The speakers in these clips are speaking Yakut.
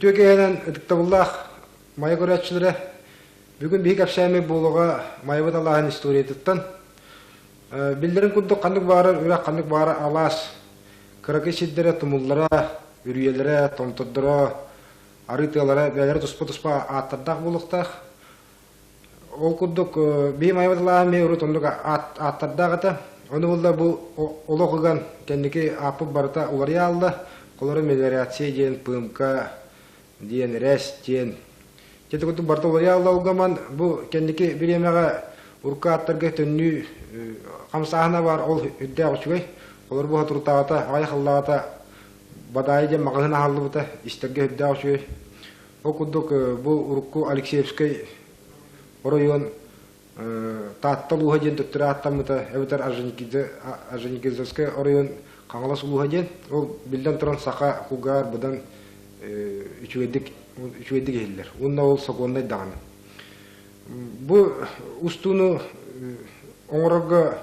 Үтүө киэһэнэн ытыктабыллаах Майа көрөөччүлэрэ, бүгүн биһиги кэпсээммит буолуоҕа Майабыт алааһын историятыттан. Биллэрин курдук ханнык баҕарар үрэх, ханнык баҕарар алаас кыракый сирдэрэ, тумуллара, үрүйэлэрэ, томтордоро, арыы тыалара бэйэлэрэ туспа-туспа ааттардаах буолуохтаах. Ол курдук биһи Майабыт алааһа эмиэ урут оннук ааттардаах этэ. Ону булла бу олох ыган кэнники ааппыт барыта уларыйа хаалла. Холобура мелиорация диэн, ПМК диэн, РЭС диэн. Дьэ курдук барыта уларыйа хаалла ол бу кэнники бириэмэҕэ урукку ааттарга төннүү хамсааһына баар, ол үрдээх үчүгэй. Холобура бу соторутааҕыта, аҕыйах сыллааҕыта Бадаайы диэн маҕаһыын аһыллыбыта, истэргэ үрдээх үчүгэй. Ол курдук бу урукку Алексеевскай оройуон Таатта улууһа диэн төттөрү ааттаммыта эбэтэр Орджоникидзевскай оройуон Хаҥалас улууһа диэн. Ол биллэн туран саха кулгаар быдан үчүгэйдик үчүгэйдик иһиллэр. Уонна ол сокуоннай даҕаны. Бу устууну оҥорорго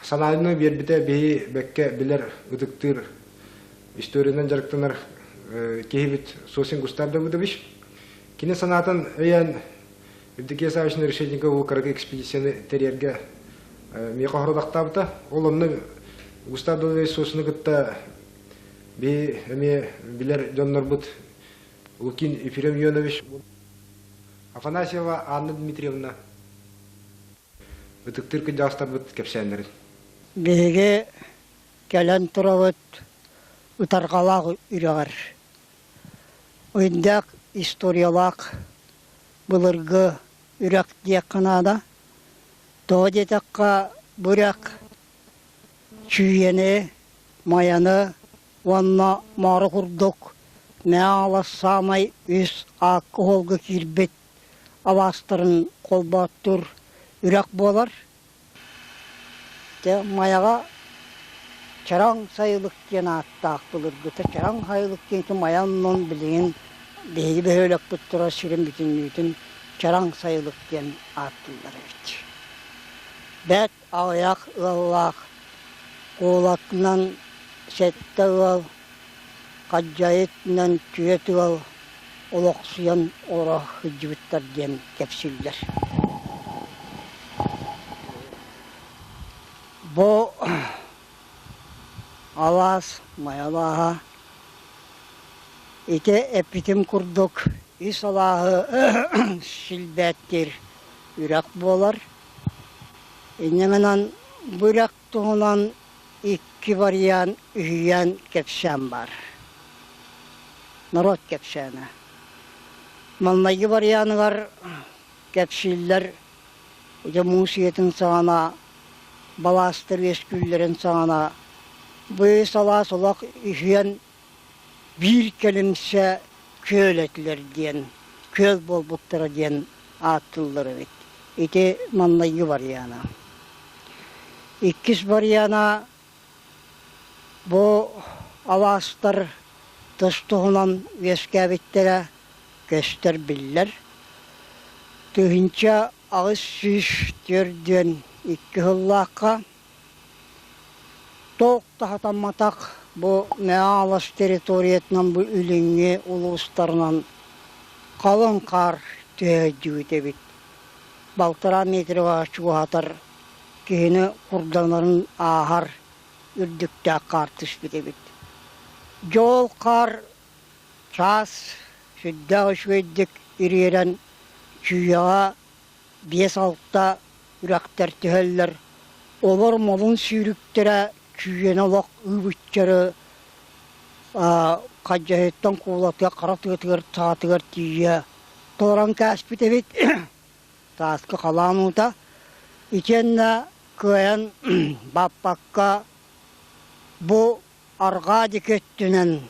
санааны биэрбитэ биһи бэккэ билэр, ытыктыыр историянан дьарыктанар киһибит Сосин Густав Давыдович. Кини санаатын өйөөн Евдокия Саввична Решетникова кыракый экспедицияны тэрийэргэ миэхэ хородахтаабыта. Ол онно Густав Давыдович Сосины кытта биһи эмиэ билэр дьоннорбут Лукин Ефрем Ионович, Афанасьева Анна Дмитриевна Ытыктыыр кырдьаҕастарбыт кэпсээннэрин. Биһиги кэлэн турабыт Ытарҕалаах үрэҕэр. Өйдөөх историялаах былыргы үрэх диэххэ наада. Тоҕо диэтэххэ, бу үрэх Чүүйэни, Майаны уонна Моору курдук Мэҥэ саамай үс аакка уһуолга киирбит алаастарын холбооттуур үрэх буолар. Дьэ, Майаҕа Чараҥ сайылык диэн ааттаах былыргыта Чараҥ сайылык диэн Майа оннун билигин биһиги бөһүөлэкпит турар сирин бүтүннүүтүн Чараҥ сайылык диэн ааттыыллар эбит. Бэрт аҕыйах ыаллаах куолатынан сэттэ ыал Хадьайытынан түөрт ыал олохсуйан олоро сылдьыбыттар диэн кэпсииллэр. Бу алаас Майа алааһа ити эппитим курдук үс алааһы силбээттиир үрэх буолар. Инньэ гынан бу үрэх туһунан икки вариант үһүйээн кэпсээн баар. Норуот кэпсээнэ. Маҥнайгы варианыгар кэпсииллэр дьэ муус үйэтин саҕана балаастар үөскүүллэрин саҕана бу салаас олох үһүйэн биир кэлимсэ күөл этилэр диэн, күөл буолбуттара диэн ааттыыллар эбит. Ити маҥнайгы вариана. Иккис вариана бу алаастар тус-туһунан үөскээбиттэрэ көстөр биллэр. 1842 сыллаахха Туох да сатамматах бу Мэҥэ территориятынан бу илиҥҥи улуустарынан халыҥ хаар түһэ эбит. Балтараа метрга чугаһатар киһини курданарын ааһар үрдүктээх хаар түспүт эбит. Дьол хаар чаас сүрдээх үчүгэйдик ириэрэн Чүүйэҕэ биэс-алта үрэхтэр түһэллэр, олор молун сүүрүктэрэ чүйэни олох ыыбыччары хадьаһыттан куулатыгар хара тыатыгар саатыгар тиийэ толорон кээспит эбит сааскы халаан уута итиэннэ кыайан баппакка бу арҕаа диэки өттүнэн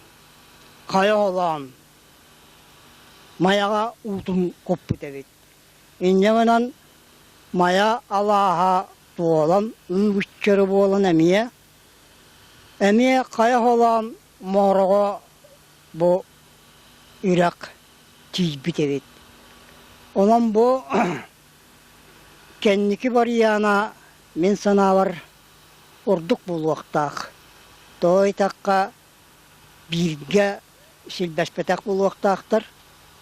хайа холоон Майаҕа уутун куппут эбит. Инньэ гынан Майа алааһа туолан ыы-быччары буолан эмиэ, эмиэ хайа холоон муораҕа бу үрэх тиийбит эбит. Онон бу кэнники барыйаана мин санаабар ордук буолуохтаах. Тоҕо ыйытахха бииргэ силбэспэтэх буолуохтаахтар.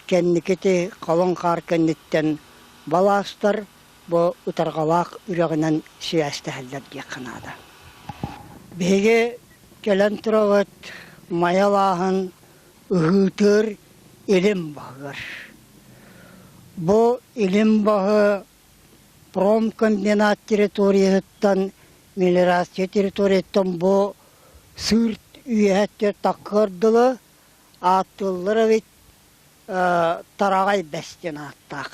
Кэнники ити халыҥ хаар кэнниттэн балаастар бу ытарҕалаах үрэҕинэн сибээстэһэллэр диэххэ наада. Биһиги кэлэн турабыт Майалааһын ыһыытыыр илин баһыгар. Бу илин баһы промкомбинат территориятыттан мелиорация территорияттан бу сыырт үөһэттэр таккыар дылы ааттыыллар эбит Тараҕай Бэс диэн ааттаах.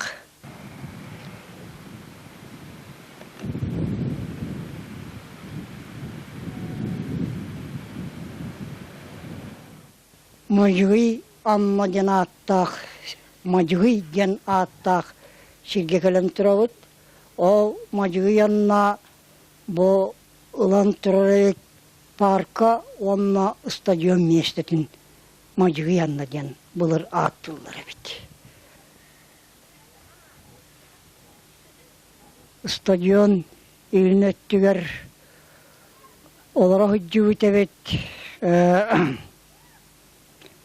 Мадьыгый Амма диэн ааттаах Мадьыгый диэн ааттаах сиргэ кэлэн турабыт. Ол Мадьыгый Анна бу ылан турар эбит паарка уонна стадион миэстэтин Мадьыгый Анна диэн былыр ааттыыллар эбит. Стадион илин өттүгэр олоро сылдьыбыт эбит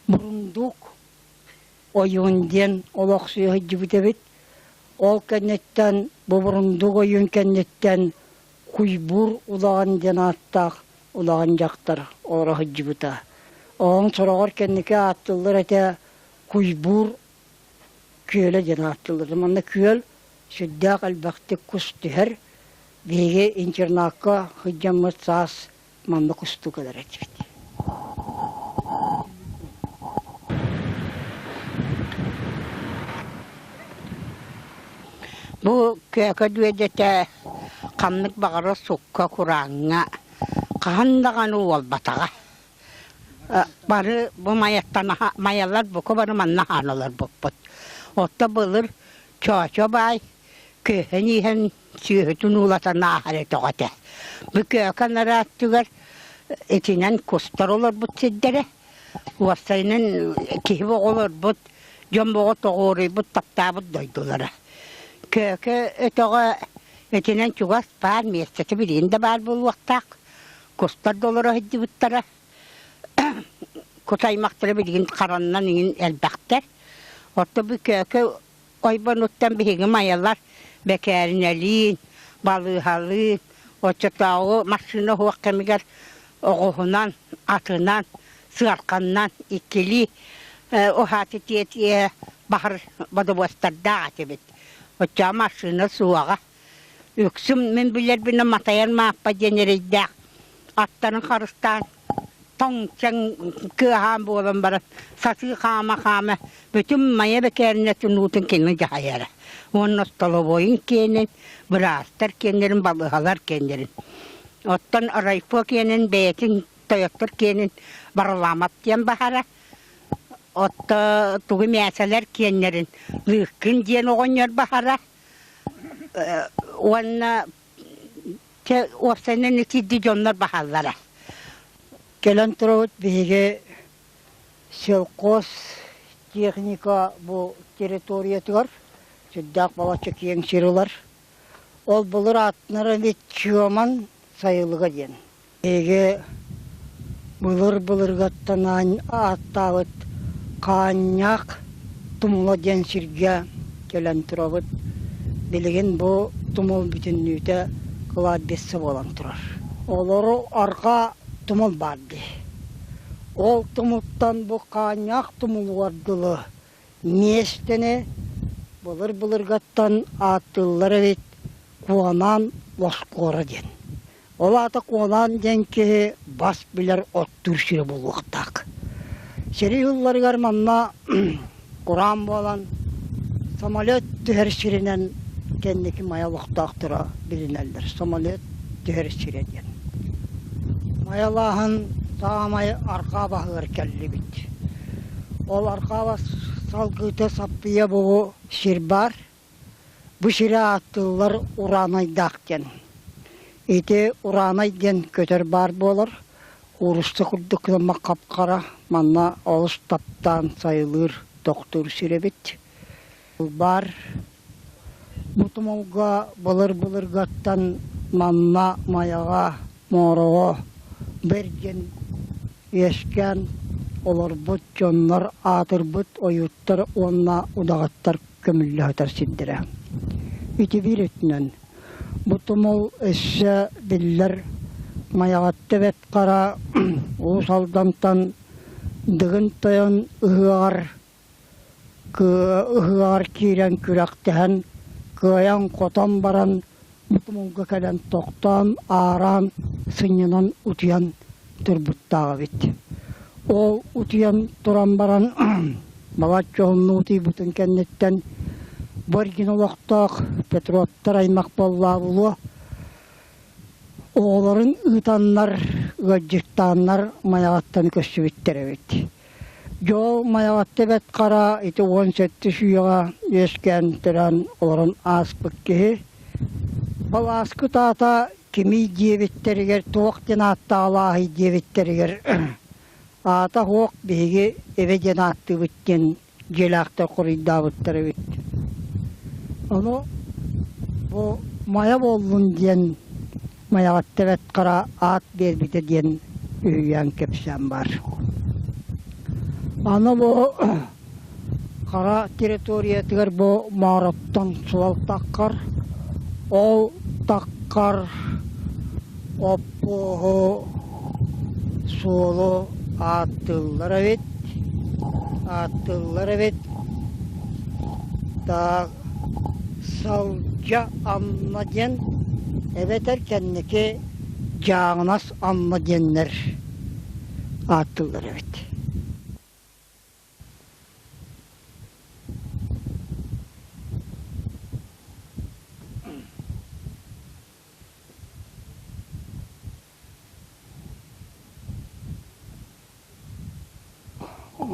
Бурундук ойуун диэн олохсуйа сылдьыбыт эбит. Ол кэнниттэн бу Бурундук ойуун кэнниттэн Куйбуур Удаҕан диэн ааттаах удаҕан дьахтар олоро сылдьыбыта. Оҕоҥ сороҕор кэнники ааттыыллар этэ Куйбуур күөлэ диэн ааттыыллар. Манна күөл сүрдээх элбэхтик кус түһэр. Биһиги интернакка сылдьаммыт саас манна кустуу кэлэр этибит. Бу Көөкө дүөдэтэ ханнык баҕарар сукка курааҥҥа хаһан даҕаны уолбатаҕа. Бары бу майаттан майалар бука бары манна хаан олорбуппут. Отто былыр Чоочо баай күөһэн иһэн сүөһүтүн уулатан ааһар өтөҕө этэ. Бу Көөкө анараа өттүгэр итинэн кустар олорбут сирдэрэ. Уопсайынан киһи боҕо олорбут, дьон боҕо тоҕуоруйбут, таптаабыт дойдулара. Көөкө өтөҕө итинэн чугас баар миэстэтэ билигин да баар буолуохтаах. Кустар да олоро сылдьыбыттара. Кус аймахтара билигин хараннан иҥин элбэхтэр. Оттон бу Көөкө ойбонуттан биһиги майалар бэкээринэлиин, балыыһалыын, оччотооҕу массыына суох кэмигэр оҕуһунан, атынан, сыарханнан иккилии уһааты тиэтиэ баһар бодобуостардаах этибит. Оччоҕо массыына суоҕа. Үксүн мин билэрбинэн Матайар Мааппа диэн эрэйдээх аттарын харыстаан тоҥ-чэҥ кыаһаан буолан баран сатыы хаама-хаама бүтүн Майа бэкээринэтин уутун кини дьаһайара. Уонна столовойун киэнин, быраастар киэннэрин, балыыһалар киэннэрин. Оттон райпо киэнин бэйэтин тойоттор киэнин Бараламап диэн баһара. Отто тугу мээсэлэр киэннэрин Лыыккын диэн оҕонньор баһара. Уонна чэ уопсайынан итирди дьоннор баһаллара. Кэлэн турабыт биһиги сельхоз техника бу территориятыгар сүрдээх балачча киэҥ сир ылар. Ол былыр ааттанара эбит Чуоман сайылыга диэн. Эһиги былыр-былыргаттан ааттаабыт Хаанньаах тумула диэн сиргэ кэлэн турабыт. Билигин бу тумул бүтүннүүтэ кладбище буолан турар. Олору арҕаа тумул баар дии. Ол тумултан бу Хаанньаах тумулугар дылы миэстэни былыр-былыргаттан ааттыыллар эбит Куонаан Лоскуора диэн. Ол аата Куолаан диэн киһи бас билэр оттуур сирэ буолуохтаах. Сэрии сылларыгар манна кураан буолан самолет түһэр сиринэн кэнники Майа олохтоохторо билинэллэр. Самолет түһэр сирэ диэн. Майалааһын саамай арҕаа баһыгар кэллибит. Ол арҕаа бас салгыыта саппыйа бугу сир баар. Бу сири ааттыыллар Ураанайдаах диэн. Ити Ураанай диэн көтөр баар буолар. Куурусса курдук гына хап-хара, манна олус таптаан сайылыыр, тохтуур сир эбит. Баар бу тумулга былыр-былыргаттан манна Майаҕа, Моороҕо бэргэн үөскээн. олорбут дьоннор аатырбыт ойууттар уонна удаҕаттар көмүллэ сытар сирдэрэ. Ити биир өттүнэн бу тумул өссө биллэр Майаҕатта Бэрт Хара Уус Алдантан Дыгын Тойон ыһыаҕар ыһыаҕар киирэн күрэхтэһэн, кыайан-хотон баран бу тумулга кэлэн тохтоон, аараан, сынньанан утуйан турбуттаах эбит. Ол утуйан туран баран балачча уһуннук утуйбутун кэнниттэн бу эргин олохтоох Петровтар аймах буоллаабылуо оҕолорун ыытаннар, ыалдьыттааннар Майаҕаттан көстүбүттэр эбит. Дьол Майаҕатта Бэрт Хара ити 17 үйэҕэ үөскээн төрөөн олорон ааспыт киһи. Ол ааскыт аата кимий диэбиттэригэр, туох диэн ааттаалааһый диэбиттэригэр аата суох биһиги эбэ диэн ааттыыбыт диэн дьиэлээхтэр хоруйдаабыттар эбит. Ону бу Майа буоллун диэн Майаҕатта Бэрт Хара аат биэрбитэ диэн үһүйээн кэпсээн баар. Аны бу Хара территориятыгар бу Моороттон суол таххар, ол таххар Оппуоһу суолу ааттыыллар эбит, ааттыыллар эбит таах Салдьа Анна диэн эбэтэр кэнники Дьааҥынас Анна диэннэр ааттыыллар эбит.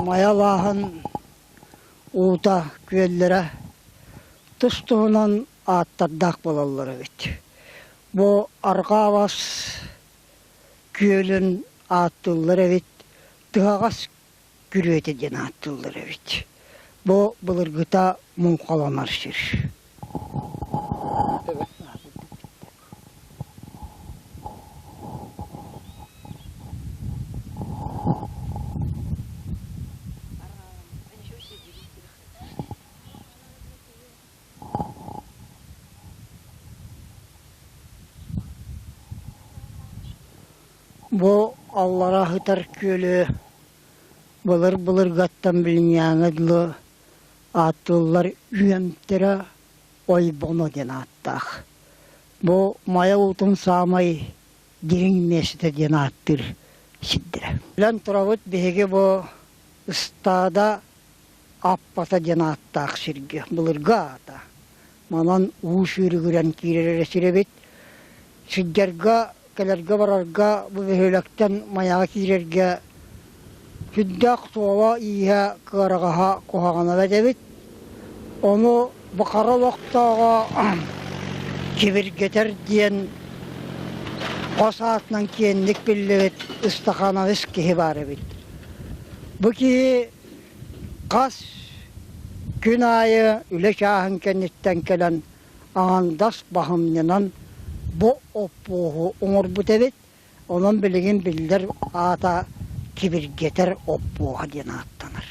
Майалааһын уута күөллэрэ тус-туһунан ааттардаах буолаллар эбит. Бу Арҕаа Бас күөлүн ааттыыллар эбит, Тыһаҕас күрүөтэ диэн ааттыыллар эбит. Бу былыргыта муҥхаланар сир. Бу аллара сытар күөлү былыр-былыргаттан билиҥҥээҥҥэ дылы ааттыыллар үөмтэрэ ойбоно диэн ааттаах. Бу Майа уутун саамай дириҥ миэстэтэ диэн ааттыыр сирдэрэ. Билэн турабыт биһиги бу ыстаада Аппата диэн ааттаах сиргэ былыргы аата. Манан уу сүүрүгүрэн киирэр эрэ сир эбит. Сылдьарга, кэлэргэ-барарга бу бөһүөлэктэн Майаҕа киирэргэ сүрдээх суола-ииһэ кыараҕаһа куһаҕана бэрт эбит. Ону Бухара олохтооҕо Кибиргэтэр диэн хос аатынан киэҥник биллибит Ыстаханович киһи баар эбит. Бу киһи Хас күн аайы үлэ чааһын кэнниттэн кэлэн аҥардас баһымньынан бу оппуоһу оҥорбут эбит, онон билигин биллэр аата Кибиргэтэр оппуоһа диэн ааттанар.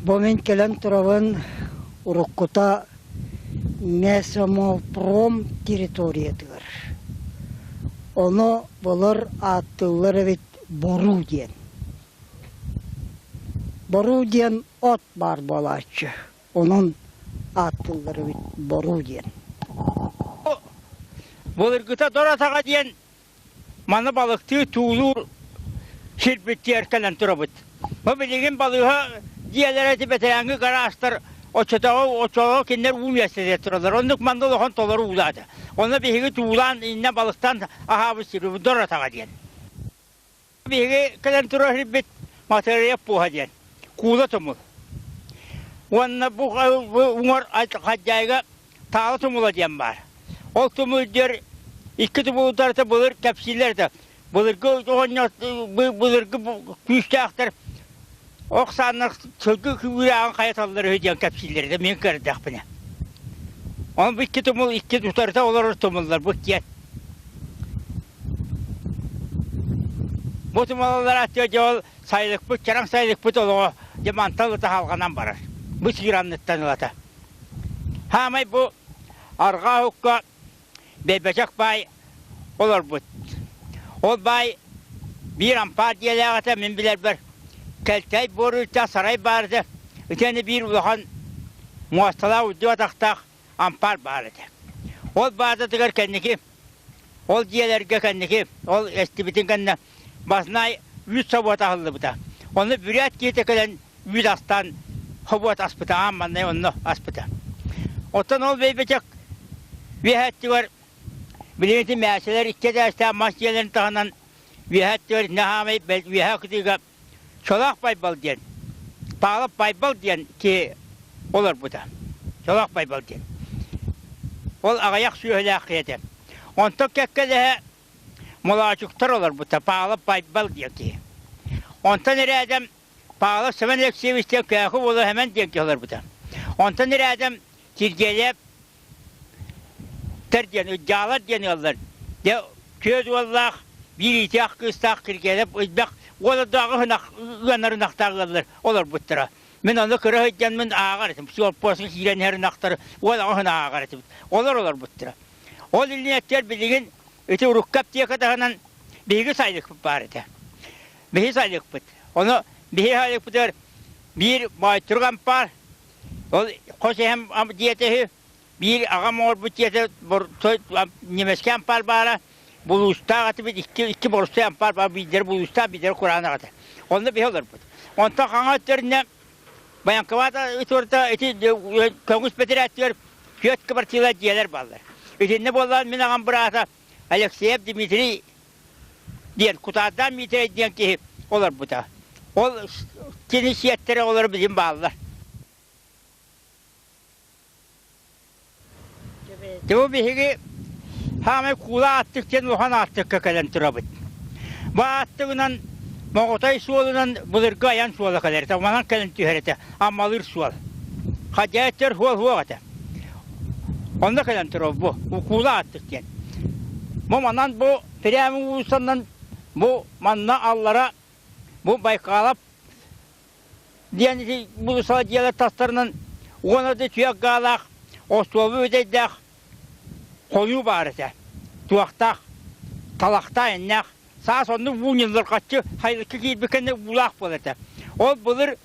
Бу мин кэлэн турабын уруккута Мясомолпром территориятыгар. Ону былыр ааттыыллар эбит Боруу диэн. Боруу диэн от баар буолааччы. Онон ааттыыллар эбит Боруу диэн. Былыргыта Дор атаҕа диэн маны балыктыы туулуур сирбит кэлэн турабыт. Бу билигин балыыһа дьиэлэрэ ити бэтэрээҥҥи гараастар оччотооҕу оччолорго кинилэр уу миэстэтигэр тураллар. Оннук манна улахан толору уулаата. Онно биһиги туулаан иннэ балыктаан аһаабыт сирбит Дор атаҕа диэн. Биһиги кэлэн турар сирбит Матырыйап пуоһа диэн, куула тумул. Уонна бу уҥар Хадьаайга Таала тумула диэн баар. Ол тумул үрдүгэр икки тумул утарыта былыр кэпсииллэр этэ. Былыргы оҕонньор былыргы күүстээхтэр ох сааннар сылгы күүрээҕин хайаталлар үһү диэн кэпсииллэр этэ мин көрдөхпүнэ. Ону бу икки тумул икки утарыта олорор тумуллар бу иккиэн. Бу. Бу тумалалар аттыа дьэ ол сайылыкпыт, чараҥ сайылыкпыт олоҕо дьэ мантан ылата халҕанан барар. Бу сиир анныттан ылата. Хаамай бу арҕаа уһукка Бэйбэчэк баай олорбут. Ол баай биир ампаар дьиэлээх этэ, мин билэрбэр кэлтэй буоруйта сарай баар этэ. Итиэннэ биир улахан муосталаах үрдүк атахтаах ампаар баар этэ. Ол баазатыгар кэнники, ол дьиэлэргэ кэнники, ол эстибитин кэннэ Баснай үүт собуота аһыллыбыта. Онно бүрээт киһитэ кэлэн үүт астаан собуот аспыта, аан маннай онно аспыта. Оттон ол бэйбэчэк үөһээттигэр билигин ити мээсэлэр икки этээстээх мас дьиэлэрин таһынан үөһээттигэр наһаамай үөһээ кытыыга Чолоох Байбал диэн, Павлов Байбал диэн киһи олорбута. Чолоох Байбал диэн. Ол аҕыйах сүөһүлээх киһи этэ. Онтон кэккэлэһэ Молоочуктар олорбута Павлов Байбал диэн киһи. Онтон ирээдэм Павлов Семен Алексеевич диэн Көөкү уола Сэмэн диэн киһи олорбута. Онтон ирээдэм Киргиэлэп тэр диэн Ыдьаалар диэн ыаллар. Дьэ түөрт уоллаах, биир иитиэх кыыстаах Киргиэлэп ыйбах уоладааҕы ынах ыанар ынахтаах ыаллар олорбуттара. Мин ону кыра сылдьаммын ааҕар этим. Суоппуоска киирэн иһэр ынахтары уол аҕыс ынах ааҕар этибит. Олор олорбуттара. Ол инниттэн билигин ити урукку аптека таһынан биһиги сайылыкпыт баар этэ. Биһи сайылыкпыт. Ону биһи сайылыкпытыгар биир Бойтурук ампаар, ол хос эһэм дьиэтэ үһү, биир аҕам оҥорбут дьиэтэ немецкэй ампаар баара, булуустаах этибит, икки, икки борустай ампаар баар, биирдэрэ булуустаах, биирдэрэ кураанах этэ. Онно биһи олорбут. Онтон хаҥа өттөрүнэ Баянкабаата ытыырта ити көҥүс бэдэрээттигэр түөрт квартира дьиэлэр бааллар. Итиннэ буоллаан мин аҕам быраата Алексеев Дмитрий диэн Кутаардаан Миитэрэй диэн киһи олорбута. Ол кини сиэттэрэ олор билин бааллар. Дьэ биһиги хаамай куула ааттык диэн улахан ааттыкка кэлэн турабыт. Бу ааттыгынан Моҕотой суолунан былыргы айан суола кэлэр этэ, манан кэлэн түһэр этэ, Аммалыыр суол. Хадьааттар суол суох этэ. Онно кэлэн турар бу, Куула ааттык диэн. Бу манан бу Прямо уулуссанан бу манна аллара бу Байкалов диэн ити булусала дьиэлэр тастарынан уонна да түөх гаалаах остуолба бүтэйдээх хонуу баар этэ. Туохтаах, талахтаах иннээх. Саас оннук уу ньыллырҕаччы хайылыкка киирбит кэннэ уулаах буолар этэ. Ол былыр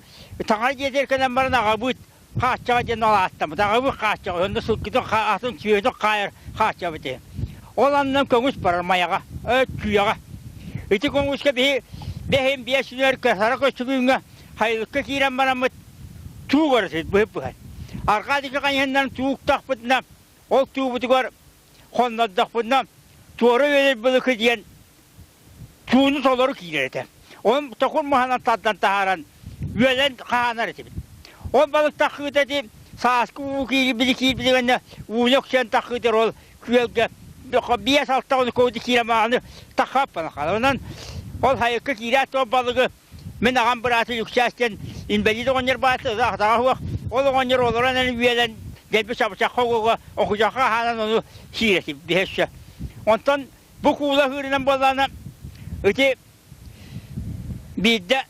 таҥара дьиэтигэр кэлэн баран аҕабыт хааччаҕа диэн алааттаммыт. Аҕабыт хааччаҕа, онно сылгытын атын сүөһүтүн хаайар хааччабыт этэ. Ол аннынан көҥүс барар Майаҕа, Чүүйэҕэ. Ити көҥүскэ биһи бэһин биэс сүнэр сара көстүгүүҥҥэ хайылыкка киирэн бараммыт туу барытыт быһып быһан. Арҕаа диэки хайыһыннан тууктахпытына, ол туубутугар хоннордохпутуна туора үөлэр былыкы диэн тууну толору киирэр этэ. Онон токур маһынан тардан таһааран үөлэн хаһаанар этибит. Ол балык таххыыта ити сааскы уу киирбили киирбили гэннэ ууну өксөөн таххыытар ол күөлгэ биэс-алта хонук киирэн мааны таххаппана хаалар. Онон ол хайыкка киирээт ол балыгы мин аҕам быраата Люксаас диэн инбэлиит оҕонньор баата атаҕа суох ол оҕонньор олорон эн үөлэн дэлби чабычахха уга окудьахха хаанан ону сиир этим биһэссө. Онтон Бу куула ыһыырынан буоллаҕына ити биирдэ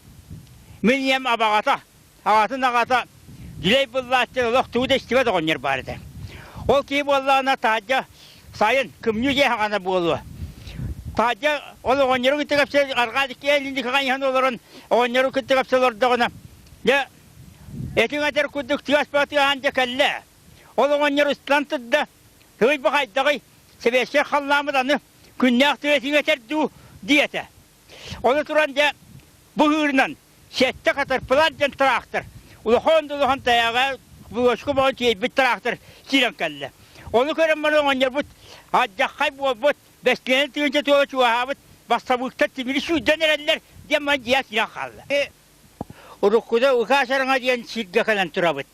мин ийэм абаҕата, аҕатын аҕата Дьүлэй Быллааччы олох тугу да истибэт оҕонньор баар этэ. Ол киһи буоллаҕына таһырдьа сайын кымньыы дьиэ хаҕана буолуо. Таһырдьа ол оҕонньору кытта кэпсэ арҕаа диэки илин хайыһан олорон оҕонньору кытта кэпсэ олордоҕуна дьэ этиҥ этэр курдук тыас тыаһаан дьэ кэллэ. Ол оҕонньор ыстан турда, Тыый бу хайдаҕый, сэбиэскэй халлааммыт аны күннээх тыа этэр дуу диэтэ. Ону туран дьэ бу ыырынан сэттэ катарпылар диэн тыраахтар улахан да улахан тайаҕа булуочка боҕон тиэйбит тыраахтар киирэн кэллэ. Ону көрөн баран оҕонньорбут алдьаххай буолбут, бэстилиэнэ тыынча туола чугаһаабыт бассабыыктар тимири сүүрдэн эрэллэр диэн баран дьиэ киирэн хаалла. Уруккута Ыкаа Сараҥа диэн сиргэ кэлэн турабыт.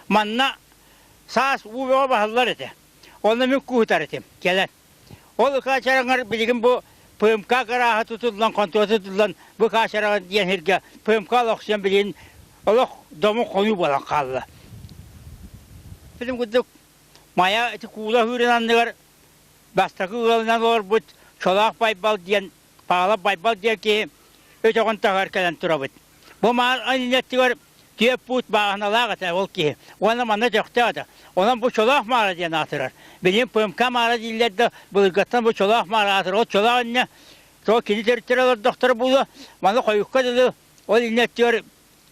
Манна саас уу бөҕө баһыллар этэ. Онно мин куутар этим кэлэн. Ол Ыкаа Чараҥар билигин бу ПМК гарааһа тутуллан, хонтуота тутуллан бу Ыкаа Чараҥа диэн сиргэ ПМК олохсуйан билигин олох дому хонуу буолан хаалла. Билим курдук Майа ити куула ыһыырын анныгар бастакы ыалынан олорбут Чолоох Байбал диэн Паалап Байбал диэн киһи. өтөҕүн таһыгар кэлэн турабыт. Бу маар иннеттигэр түөрт пуут бааһыналаах этэ ол киһи. Уонна манна өтөхтөөх этэ. Онон бу Чолоох маара диэн аатырар. Билигин ПМК маара дииллэр да, былыргыттан бу Чолоох маара аатырар. Ол Чолоох иннэ то кини төрүттэрэ олордохторо буолуо. Маны хойукка дылы ол иннеттигэр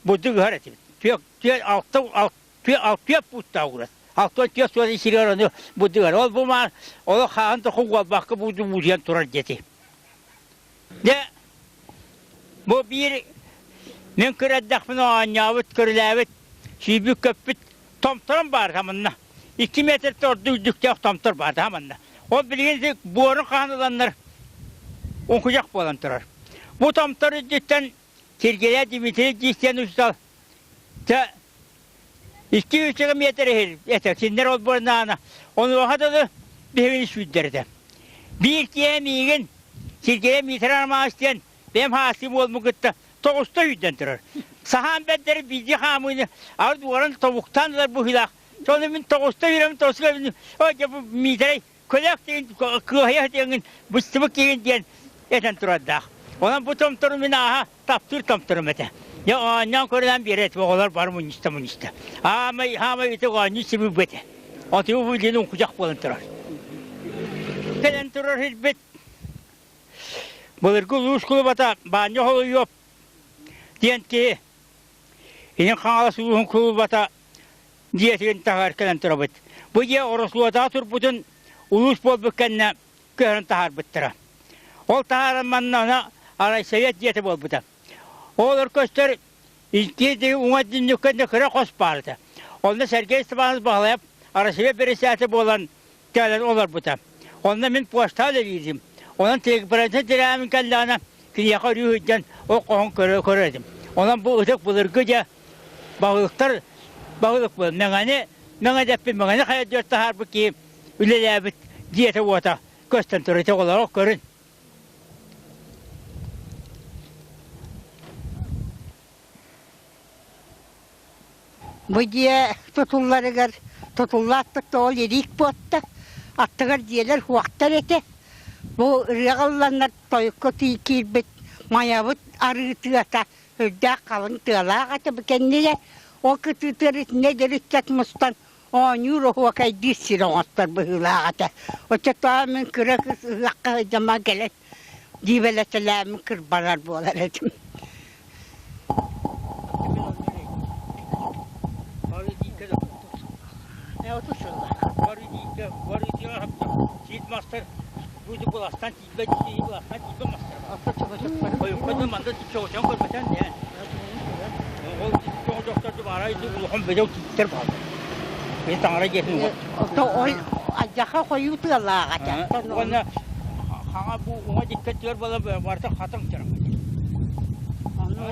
бурдук ыһар этибит. Түөрт, түөрт, алта, алтыа пууттаах уурат. Алтыа түөрт суон сиригэр ону бурдугар. Ол бу маар олох хааһын тоху уолбакка бууду буутуйан турар диэти. Дьэ, бу биир мин кыра эрдэхпинэ оонньообут, көрүлээбит, сүүрбүт-көппүт томторум баар хаманна. 2 метртэн ордук үрдүктээх томтор баар хаманна. Ол билигин буорун хаһан ыланнар уҥкуйах буолан турар. Бу томтор үрдүттэн Сергея Дмитриевич диэн учуутал Чэ, 2-3 метр иһир этэ, кинилэр олбуорнаана. Онуоха дылы биһигини сүүрдэр этэ. Биир киһи миигин Сергей Дмитрий Романович диэн бэйэм хаастыы буолму кытта тоҕуста сүүрдэн турар. Саһаан бэрдэри биирдии хаамыыны арыт уоран тобуктаан ылар быһыылаах. Сону мин тоҕуста сүүрэмин тоҕуста ой дьэ бу Миитэрэй Көлөөх диэн кыайа диэҥин быстыбыт киһин диэн этэн турардаах. Онон бу томтору мин ааһа таптыыр томторум этэ. Дьэ оонньоон көрүнэн биэрэ этим оҕолор бары мунньуста мунньуста. Аамай хаамай ити оонньуу сибилбэ этэ. Отуйу бу диэн уҥкучах буолан турар. Кэлэн турар сирбит былыргы улуус кулубата Баанньа Холуйуоп диэн киһи Илин Хаҥалас улууһун кулубата дьиэтигин таһыгар кэлэн турабыт. Бу дьиэ Ороссолуодаҕа турбутун улуус буолбут кэннэ көһөрөн таһаарбыттара. Ол таһааран манна арай совет дьиэтэ буолбута. Олор көстөр икки уҥа дүннүккэ кыра хос баар этэ. Онно Сергей Степанович Баһылаев Россия бэрэссэдээтэ буолан кэлэн олорбута. Онно мин почта үлэлиирим. Онон телеграмматын тирээмин кэллэҕинэ киниэхэ өрүү сылдьан ол хоһун көрө көрөр этим. Онон бу ытык былыргы дьэ баһылыктар баһылык Мэҥэни Мэҥэ дэппит Мэҥэни хайа диэт таһаарбыт киһи үлэлээбит дьиэтэ-уота көстөн турар. Ити оҕолоро көрүн. Бу дьиэ тутулларыгар тутуллааттык да ол ириик буотта, аттыгар дьиэлэр суохтар этэ. Бу ырыаҕа ылланнар тойукка киирбит Майабыт арыы тыата үрдээх халыҥ тыалаах этэ бу кэннигэр. Ол кытыытыгар итиннэ дьөрүччэт мустан оонньуур оһуокайдыыр сир оҥостор быһыылаах этэ. Оччотооҕу мин кыра кыыс ыһыахха сылдьаммар кэлэн дьиибэлэтэлээммин кырбанар буолар этим. Алдьархай хойуу тыалаах этэ. Уонна хаҥа бу уҥа диккэ түөр буола барыта хатыҥ чараҥ.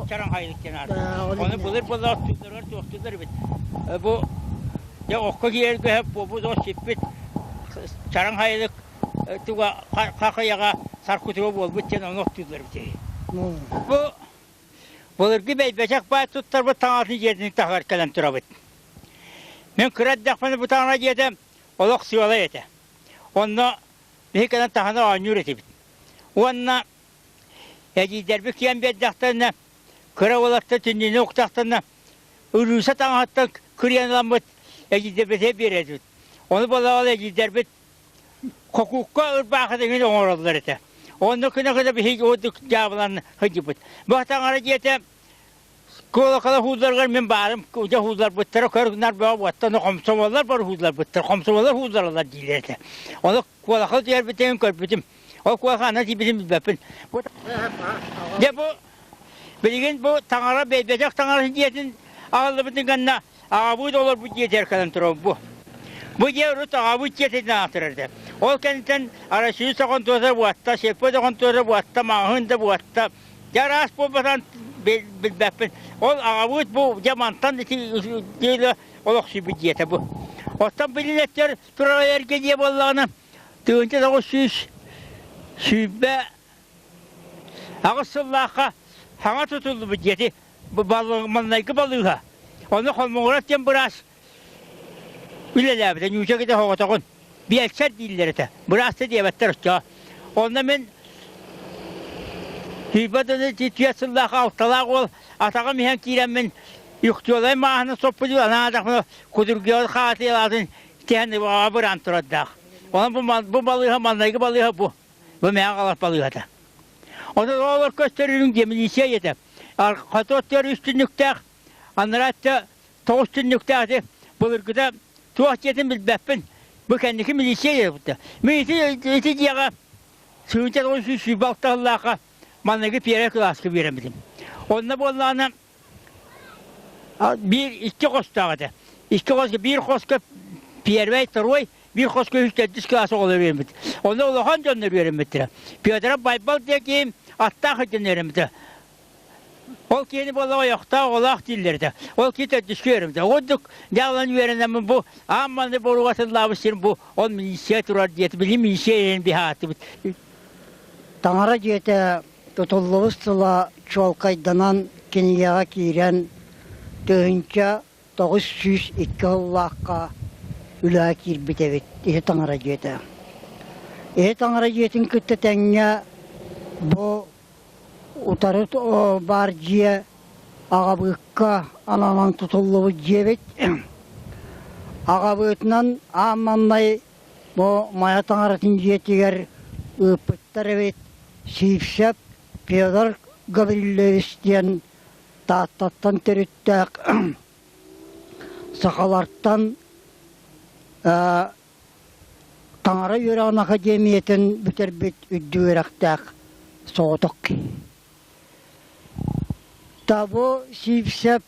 Чараҥ хайылык диэн аата. Ону былыр буоллар туохтуулар туохтуулар эбит. Бу дьэ окко киирэргэ бу сиппит чараҥ хайылык туга хахыйаҕа саркутуга буолбут диэн ону оттууллар эбит. Бу былыргы бэйбэчэх баай туттарбыт таҥаратын дьиэтин таһыгар кэлэн турабыт. Мин кыра эрдэхпинэ бу таҥара дьиэтэ олох сыалай этэ. Онно биһи кэлэн таһына оонньуур этибит. Уонна эдьиийдэрбит киэн биэрдэхтэринэ, кыра уолаттар түннүнү уктахтарына, ырыыса таҥаһыттан кырыйан ыламмыт эдьиийдэрбитигэр биэрэр этибит. Ону буоллаҕына эдьиийдэрбит Хокуукка ырбаахы эҥин оҥороллор этэ. Онно кына-кына биһиги ордук дьаабылан сылдьыбыт. Бу таҥара дьиэтэ куолакала хуулларыгар мин баарым, дьэ хуулларбыттара көр-нар бөҕө буоттан хомсомоллор бары хуулларбыттар, хомсомоллор хууллараллар дииллэр этэ. Ону куолакала түһэрбитин көрбүтүм. Ол куолака ана тиийбитин билбэппин. Дьэ бу Билигин бу таҥара бэйбэтэх таҥаратын дьиэтин аҕаллыбытын гэннэ аҕабыыт олорбут дьиэтигэр кэлэн турабыт бу. Бу дьиэ урут аҕабыыт дьиэтинэн аатырар этэ. Ол кэнниттэн Россия хонтуота буотта, Сеппо да хонтуота буотта, маҕаһыын да буотта. Дьэ араас буолбатан билбэппин. Ол аҕабыыт бу дьэ мантан ити дьиэлэ олохсуйбут дьиэтэ бу. Оттон билинэттэр турар эргэ дьиэ буоллаҕына 1920 Аҕыс сыллаахха саҥа тутуллубут дьиэти маҥнайгы балыыһа. Ону Холмогоров диэн быраас үлэлээбитэ, ньууча китэ соҕотоҕун. Биэлсэр дииллэр этэ. Быраас да диэбэттэр оччоҕо. Онно мин Сүүрбэ тыны түөрт сыллаах алталаах уол атаҕым иһэн киирэммин Юхтуолай мааһына соппут анаатахпына кудургуйа хаатыйалаатын тэһэн абыраан турардаах. Онон бу, бу балыыһа маннайгы балыыһа бу. Бу мээн халас балыыһата. Онон оҕолор көстөрүнүҥ диэ милиция ийэтэ. Хотуоттар үс түннүктээх, анараатта тоҕус түннүктээх ити былыргыта туох дьиэтин билбэппин. Бу кэнники милиция ийэ Мин ити, ити дьиэҕэ сүүнчэ 926 сыллаахха манныгы первый кылааска биэрэммитим. Онно буоллаҕына биир икки хостоох этэ. Икки хоско биир хоско первый, второй, биир хоско үс төрдүс кылаас оҕолор үөрэммит. Онно улахан дьоннор үөрэммиттэрэ. Петр Байбал диэн киһи аттаах дьон үөрэммитэ. Ол киһини буолла ойохтоох оҕолоох дииллэр этэ. Ол киһи төрдүскэ үөрэммитэ. Ордук дьаалан үөрэнэммин бу аан маҥнай боруга сыллаабыт сирим бу ол милиция турар диэт били милиция иһин биһаатыбыт. Таҥара дьиэтэ тутуллубут сыла чуолкайданан кинигэҕэ киирэн 1902 сыллаахха үлэҕэ киирбит эбит Иһи Таҥара дьиэтэ. Иһи Таҥара дьиэтин кытта тэҥҥэ бу утары баар дьиэ аҕабыыкка ананан тутуллубут дьиэ эбит. Аҕабыытынан аан маҥнай Бу Майа таҥаратын дьиэтигэр ыыппыттар эбит Сивцев Федор Гаврильевич диэн Тааттаттан төрүттээх сахалартан таҥара үөрэҕин академиятын бүтэрбит үрдүк үөрэхтээх соҕотох киһи. Табу Сивцев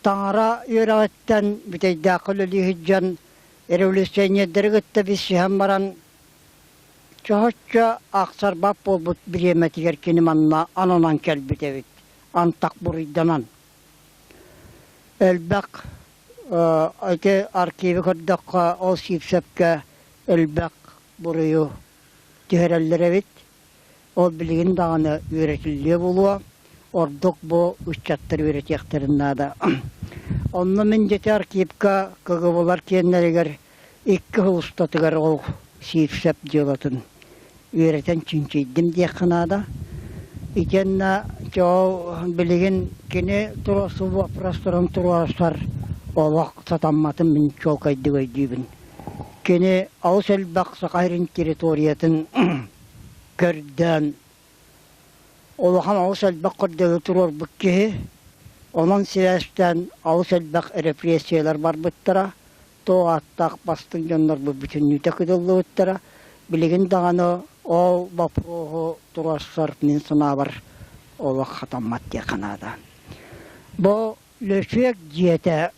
Таҥара үөрэҕиттэн бүтэйдээххэ үлэлии сылдьан революционердары кытта билсиһэн баран чоһоччу ахсарбат буолбут бириэмэтигэр кини манна ананан кэлбит эбит антах буруйданан. Элбэх ити архивы көрдөххө ол Сивцевкэ элбэх буруйу түһэрэллэр эбит. Ол билигин даҕаны үөрэтиллиэ буолуо, ордук бу ыччаттар үөрэтиэхтэрин наада. Онно мин дьэти архивка КГБ-лар киэннэригэр икки сыл устатыгар ол Сивцев дьыалатын үөрэтэн чинчийдим диэххэ наада. Итиэннэ ол билигин кини туруорсуу боппуруостарын туруорсар олох сатамматын мин чуолкайдык өйдүүбүн. Кини олус элбэх Саха сирин территориятын көрдөөн улахан олус элбэх көрдөбүлү туруорбут киһи. Онон сибээстээн олус элбэх репрессиялар барбыттара, туох ааттаах бастыҥ дьоннорбут бүтүннүүтэ кыдыллыбыттара. Билигин даҕаны ол боппуруоһу туруорсар мин санаабар олох хатаммат диэххэ наада. Бу Лөчүөк дьиэтэ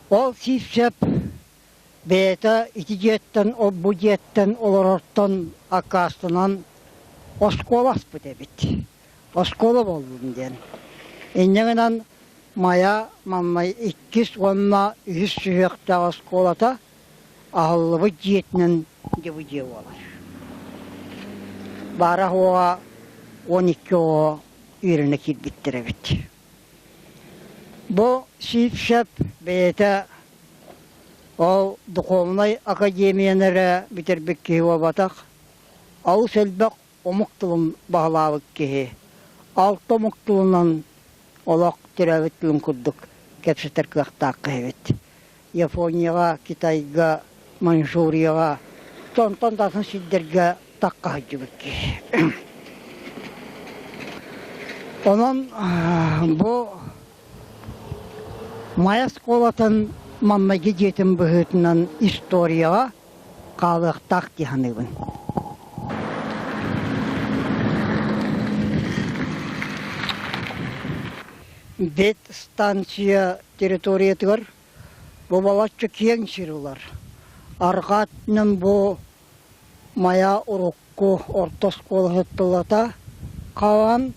ол Сивцев Бэйэтэ ити дьиэттэн, бу дьиэттэн олорортон аккаастанан оскуола аспыт эбит. Оскуола буоллун диэн. Инньэ гынан Майа маҥнай иккис уонна үһүс сүһүөхтээх оскуолата аһыллыбыт дьиэтинэн дьэ бу дьиэ буолар. Баара-суоҕа 12 оҕо үөрэнэ киирбиттэр эбит. Бу Сивцев бэйэтэ Ол духовнай академияны эрэ бүтэрбит киһи буолбатах, олус элбэх омук тылын баһылаабыт киһи. Алта омук тылынан олох төрөөбүт тылын курдук кэпсэтэр кыахтаах киһибит. Японияҕа, Китайга, Маньчжурияҕа, онтон да атын сирдэргэ тахха сылдьыбыт киһи. Онон бу Майа оскуолатын маҥнайгы дьиэтин быһыытынан историяҕа хаалыахтаах дии саныыбын. Ветстанция территориятыгар бу балачча киэҥ сир ылар. Арҕаа өттүнэн бу Майа урукку орто оскуола тылата хаан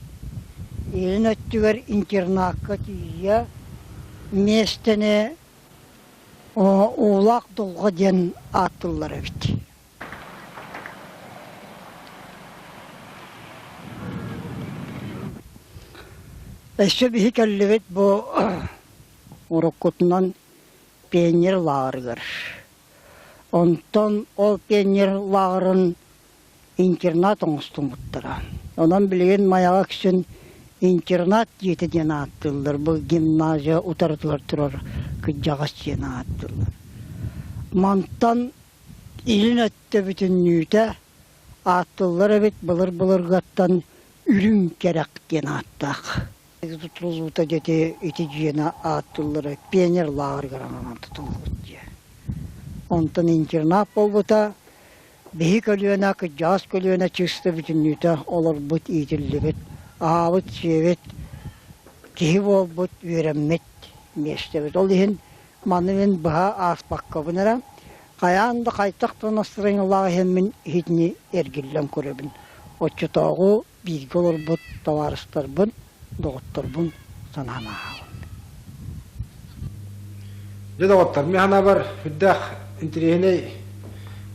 илин өттүгэр интернакка тиийэ миэстэни Уулаах Дулҕа диэн ааттыыллар эбит. Өссө биһи кэллибит бу уруккутунан пионер лааҕырыгар. Онтон ол пионер лааҕырын. интернат оҥостубуттара. Онон билигин Майаҕа үксүн интернат дьиэтэ диэн ааттыыллар. Бу гимназия утарытыгар турар кырдьаҕас дьиэни ааттыыллар. Мантан илин өттө бүтүннүүтэ ааттыллар эбит былыр-былыргаттан Үрүҥ Кэрэх диэн ааттаах. Тутуллуута дьэти ити дьиэни ааттыыллара пионер лааҕырыгар ананан тутуллубут дьиэ. Онтон интернат буолбута биһи көлүөнэ, кырдьаҕас көлүөнэ чыста бүтүннүүтэ олорбут, иитиллибит, аһаабыт-сиэбит, киһи буолбут, үөрэммит миэстэбит. Ол иһин маны мин быһа ааспаккабын эрэ, хайаан да хайдах да настырыанньалаах иһэммин иһитини эргиллэн көрөбүн. Оччотооҕу бииргэ олорбут табаарыстарбын, доҕотторбун санаан ааһабын. Дьэ доҕоттор, мин санаабар үрдээх интэриэһинэй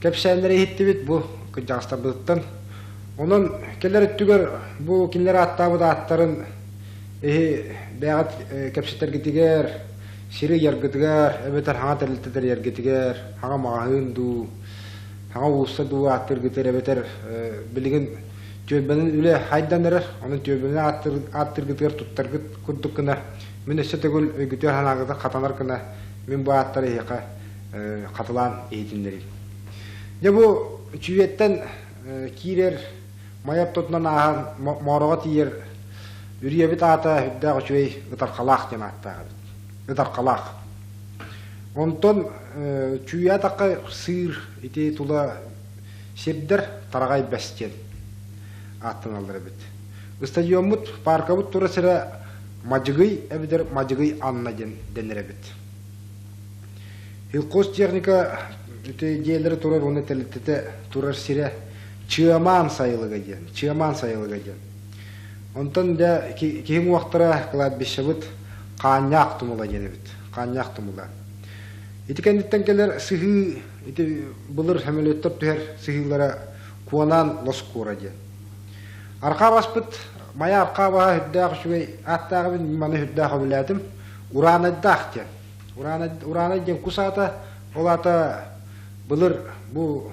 кэпсээннэри иһиттибит бу кырдьаҕастарбытыттан. Онон кэлэр өттүгэр бу кинилэр ааттаабыт ааттарын эһи бэйэҕит кэпсэтэргитигэр, сири ыйаргытыгар эбэтэр хаҥа тэрилтэ тэрийэргитигэр, хаҥа маҕаһыын дуу, хаҥа уулусса дуу ааттыыргытыгар эбэтэр билигин түөлбэнэн үлэ хайдан эрэр, онон түөлбэнэн ааттыыргытыгар туттаргыт курдук гына мин өссө төгүл өйгүтүгэр санааҕытын хатанар гына мин бу ааттары эһиэхэ хатылаан иһитиннэриим. Дьэ бу Чүүйэттэн киирэр Майа ортотунан ааһан Моороҕо тиийэр үрүйэбит аата үрдээх үчүгэй Ытархалаах диэн ааттаах эбит. Ытархалаах. Онтон Чүүйэ атахха сыыр ити тула сирдэр Тараҕай Бэс диэн ааттаналлар эбит. Ыстадиоммут, пааркабыт тура сирэ Мадьыгый эбэтэр Мадьыгый Анна диэн дэнэр эбит. Сельхозтехника ити дьиэлэрэ турар уонна тэрилтэтэ турар сирэ Чыамаан сайылыга диэн, Чыамаан сайылыга диэн. Онтон дьэ киһи уҥуохтара кладбищебыт Хаанньаах тумула диэн эбит. Хаанньаах тумула. Ити кэнниттэн кэлэр сыһыы ити былыр сөмөлүөттэр түһэр сыһыылара Куонаан Лоскуора диэн. Арҕаа баспыт Майа арҕаа баһа үрдээх үчүгэй ааттаах эбит, маны үрдээх өбүлээтим. Ураанайдаах диэн. Ураанай, Ураанай диэн кус аата, ол аата былыр бу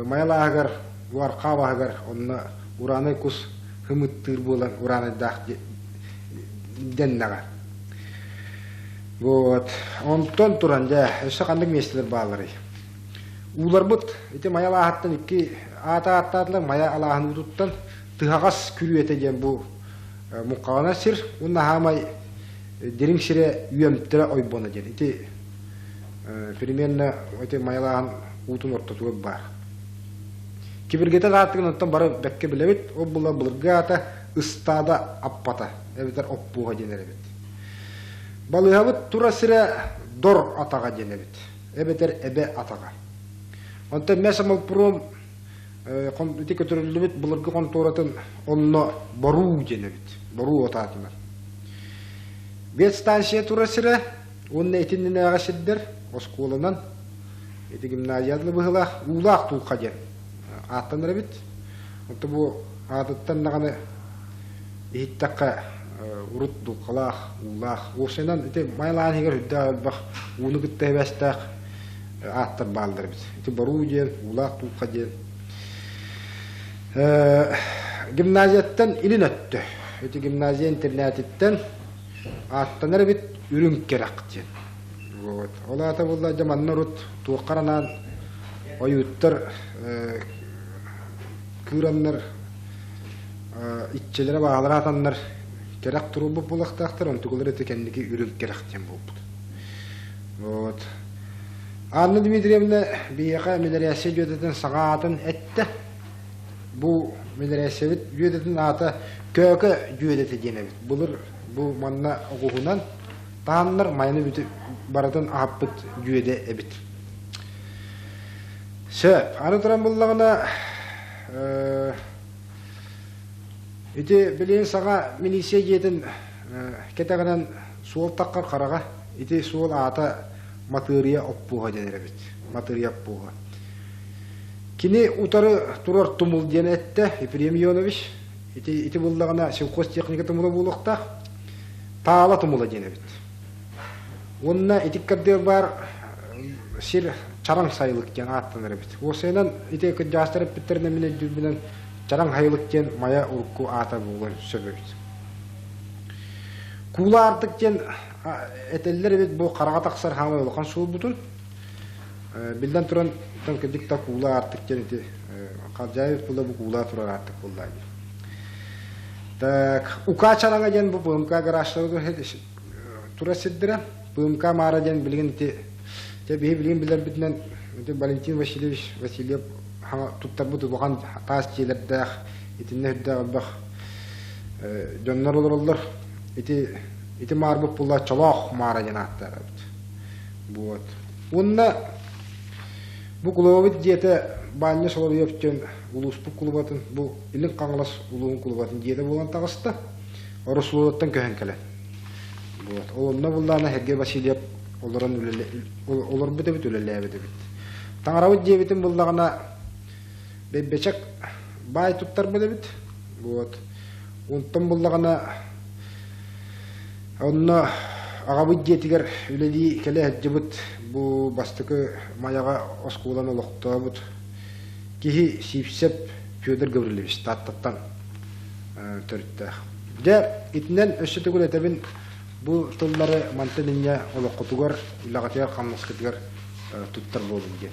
Майа алааһыгар, бу арҕаа баһыгар онно ураанай кус хымыттыыр буолан ураанайдаах дэннэҕэ. Вот. Онтон туран, дьэ, өссө ханнык миэстэлэр баалларый? Ууларбыт ити Майа алааһыттан икки аата ааттаатылар. Майа алааһын уутуттан Тыһаҕас күрүөтэ диэн бу муҥхаҕана сир уонна хаамай дириҥ сирэ Үөмтэрэ ойбоно диэн. Ити примерно ити Майалааһын уутун ортотугар баар. Кибиргэтэ ааттыгын оттон бары бэккэ билэбит. Ол була былыргы аата Ыстаада Аппата эбэтэр Оппуоһа диэн эбит. Балыыһабыт тура сирэ Дор атаҕа диэн эбит. Эбэтэр Эбэ атаҕа. Онтон Мясомолпром ити көтүрүллүбүт былыргы хонтуоратын онно Боруу диэн эбит. Боруу отаатылар. Ветстанция турар сирэ уонна итиннинээҕи сирдэр оскуоланан ити гимназия быһыылаах Уулаах Тулха диэн ааттанар эбит. Онто бу аатыттан даҕаны иһиттэххэ урут дулхалаах, уулаах. Уопсайынан ити Майалаан иһигэр үрдээх элбэх ууну кытта сибээстээх ааттар бааллар эбит. Ити Боруу диэн, Уулаах Тулха диэн. Гимназияттан илин өттө. Ити гимназия интернатиттан ааттанар эбит Үрүҥ Кэрэх диэн. Вот. Ол аата буолла дьэ манна урут туоххар анаан ойууттар кыыраннар иччилэрэ баалара атаннар кэрэх туруорбут буолуохтаахтар, онтукалар ити кэнники үрүҥ кэрэх диэн буолбут. Вот. Анна Дмитриевна биһиэхэ мэлэрээссийэ дьүөтэтин саҥа аатын эттэ. Бу мэлэрээссийэбит дьүөтэтин аата Көөкө дьүөдэтэ диэн эбит. Былыр бу манна оҕуһунан таһаннар майаны бүтү барытын аһаппыт дьүөдэ эбит. Сөп. Аны туран буллаҕына ити билигин саҥа милиция дьиэтин кэтэҕинэн суол таххар хараҕа ити суол аата Матырыйа Оппуоһа диэн эбит. Матырыйа Оппуоһа. Кини утары турар тумул диэн эттэ Ефрем Ионович. Ити, ити буллаҕына сельхозтехника тумула буолуохтаах. Таала тумула диэн эбит. Уонна ити кардыар баар сир. Чараҥ сайылык диэн ааттанар эбит. Уопсайынан ити кырдьаҕастар эппиттэринэн мин өйдүүрбүнэн Чараҥ сайылык диэн Майа урукку аата буолуон сөп эбит. Куула аартык диэн этэллэр эбит бу хараҕа тахсар хаамай улахан суолбутун. Биллэн туран, кырдьык да куула аартык диэн ити Халдьаайы була бу куулаа турар аартык буолла дии. Так, Ука чараҥа диэн бу ПМК гаражтары турар сирдэрэ. ПМК Маара диэн билигин ити дьэ биһи билигин билэрбитинэн ити Валентин Васильевич Васильев туттарбыт улахан таас дьиэлэрдээх итиннэ үрдээх элбэх дьоннор олороллор. Ити ити маарбыт буолла Чолоох Маара диэн ааттаах эбит. Вот. Уонна бу кулубабыт дьиэтэ Баанньа Соловьев диэн улууспут кулубатын бу Илин Хаҥалас улууһун кулубатын дьиэтэ буолан таҕыста. Ороссолуодаттан көһөн кэлэн. Вот. Ол онно буллаана Сергей Васильев олорон үлэлэ олорбут эбит, үлэлээбит эбит. Таҥарабыт дьиэбитин буллаҕына бэйбэчэк баай туттарбыт эбит. Вот. Онтон буллаҕына онно аҕабыт дьиэтигэр үлэлии кэлэ сылдьыбыт бу бастакы Майаҕа оскуоланы олохтообут киһи Сиипсэп Федор Гаврильевич Тааттаттан төрүттээх. Дьэ, итинэн өссө төгүл этэбин, бу тыллары мантан инньэ олоххутугар, үлэҕитигэр-хамнаскытыгар туттар буолуҥ диэн.